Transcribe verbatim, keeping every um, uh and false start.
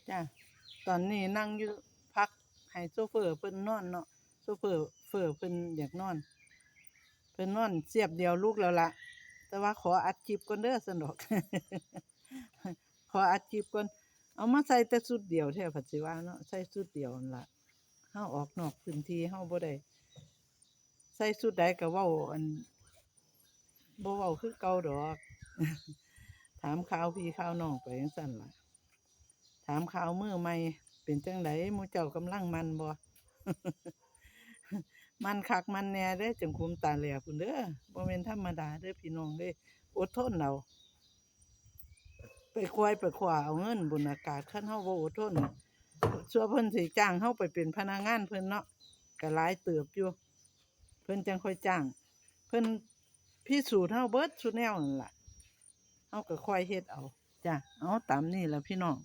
จ้ะ ตอนนี้นั่งอยู่พักให้โชเฟอร์เพิ่นนอนเนาะ โชเฟอร์ เฟอร์เพิ่นอยากนอน เพิ่นนอนเสียบเดียวลุกแล้วล่ะ แต่ว่าขออัดคลิปก่อนเด้อ ซั่นดอก ขออัดคลิปก่อน เอามาใส่แต่ชุดเดียวแท้ ผัดสิว่าเนาะ ใส่ชุดเดียวนั่นล่ะ เฮาออกนอกพื้นที่ เฮาบ่ได้ ใส่ชุดใดก็เว้า อัน บ่เว้าคือเก่าดอก ถามข่าวพี่ข่าวน้องไปจั่งซั้นล่ะ ถามข่าวมื้อใหม่ เป็นจั่งใด หมู่เจ้ากำลังหมั่นบ่ หมั่นคักหมั่นแน่เด้อ จังขุมตาแหลกพู้นเด้อ บ่แม่นธรรมดาเด้อพี่น้องเด้อ อดทนเอา ไปควยไปคว้าเอาเงินบุญอากาศ คันเฮาบ่อดทนน่ะ ชั่วเพิ่นสิจ้างเฮาไปเป็นพนักงานเพิ่นเนาะ ก็หลายเติบอยู่ เพิ่นจั่งค่อยจ้าง เพิ่นพิสูจน์เฮาเบิดซุแนวนั่นล่ะ เฮาก็ค่อยเฮ็ดเอา จ้ะ เอาตามนี้ล่ะพี่น้อง